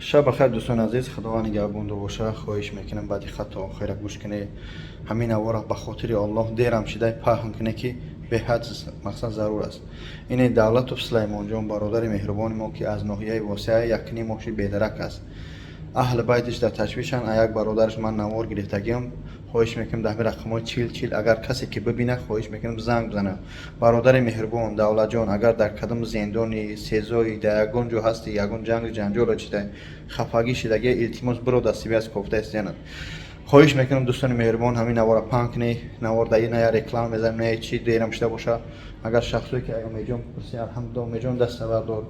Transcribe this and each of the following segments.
Шаб бахайр, дӯстони азиз, Худованд нигаҳбонду боша. Хоҳиш мекунам, баъди хат то охира гӯш кунед. Ҳамин навора ба хотири Аллоҳ дерам шидай паҳн кунед, ки беҳад мақсад зарур аст. Ине Давлатов Сулаймонҷон, бародари меҳрубони мо, ки аз ноҳияи Восеа якним моҳши бедарак аст. Аҳли байтиш дар ташвишанд. А як бародараш ман навор гирифтагиам. Хоҳиш мекунам, дар ҳамин рақамҳои 40 40 агар касе ки бибинад, хоҳиш мекунам, занг бизанад. Бародари меҳрубон Давлатҷон, агар дар кадом зиндони, СИЗОи, дар ягон ҷо ҳасти, ягон ҷангу ҷанҷоло чида хафагӣ шидагия, илтимос, биро дастиби аз кофта истиянад. Хоҳиш мекунам, дӯстони меҳрубон, ҳамин навора паҳн кунед. Навор дар на я реклама мезанем, на чи. Дерам шуда боша, агар шахсое ки Умедҷон пурси, алҳамдулилла, Умедҷон дастабардор.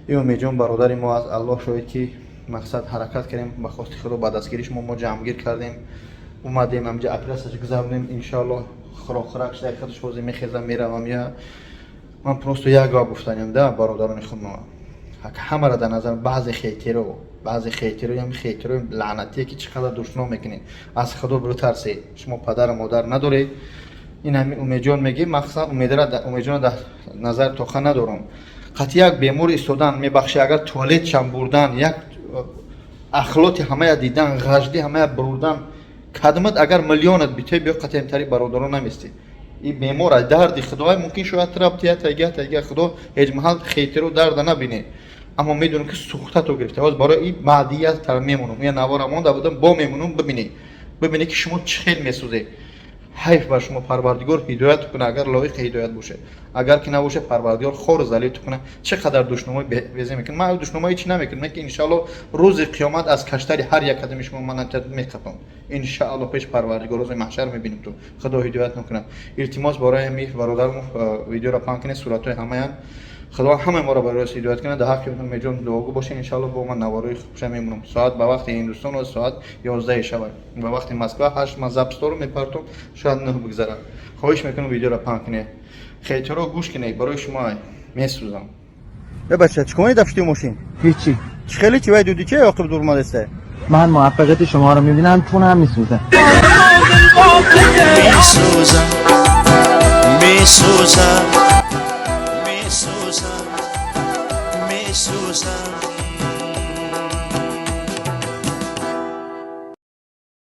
И Умедҷон бародари мо аст. Аллоҳ шоҳид, ки мақсад ҳаракат кардем, ба хости Худо, ба дастгирии шумо мо ҷамъгир кардем, омадем, ҳамҷа оператсияш гузаронем. Иншоаллоҳ, хӯрок шуда, худаш ҳозир мехезам, меравам. Я ман просто як гап гуфтанем да бародарони худмо, ҳамаро дар назар, баъзе хейтеро, баъзе хейтеро, ям хейтеро лаънатие, ки чӣ қадар душном мекунед, аз Худо битарсед. Шумо падару модар надоред. Ин ҳамин Умедҷон мегӣ, махсусан Умедҷонро дар назар тоқа надорам. Қатъи як бемор истодан, мебахшед, агар туалетшам бурдан, як ахлоти ҳамая дидан, ғажди ҳамая бурдан, кадмат агар миллионат битой, биё қатъиятари бародарон наместӣ. И бемор аз дарди Худоай мумкин шояд траптия тайга тайга. Худо ҳеҷ маҳал хейтеру дарда набине, аммо медонам, ки сухтато гирифта. Ҳоз барои и баъдия тара мемонам, я навора монда будам, бо мемонам. Бибинед, бибинед, ки шумо чӣ хел месӯзед. Ҳайф бар шумо. Парвардигор ҳидоят кунад, агар лоиқи ҳидоят бошед, агар ки набошед, Парвардигор хору залилту кунад. Чӣ қадар душномои безе мекунад. Ман душномои чӣ намекунам, ки иншаалло рӯзи қиёмат аз каштари ҳар як қадами шумо ман меқапам, иншаалло, пеш Парвардигор, рӯзи маҳшар мебинем. Ту Худо ҳидоят накунад. Илтимос, барои ҳами бародармо видеоро паҳн кунед, суратҳои ҳамаян. Худо ҳамаи моро барои рост ҳидоят кунад. Дар ҳаққи Умедҷон дуогӯ бошед. Иншаалло, бо ман наворои хуша мемонам. Соат ба вақти Ҳиндустон соат 11 шавад, ба вақти Москва 8. Ман запись дорам, мепартом, шояд 9 бигзарад. Хоҳиш мекунам, видеоро паҳн кунед. Хейтеро гӯш кунед, барои шумо месӯзам. Э бача, чӣ кунед дафти мошин? هیچی. Чӣ хеле чи вай дуди, чи оқиб дур омадеста? من موفقیت شما رو میبینم، چونم میسوزه. میسوزم، میسوزم.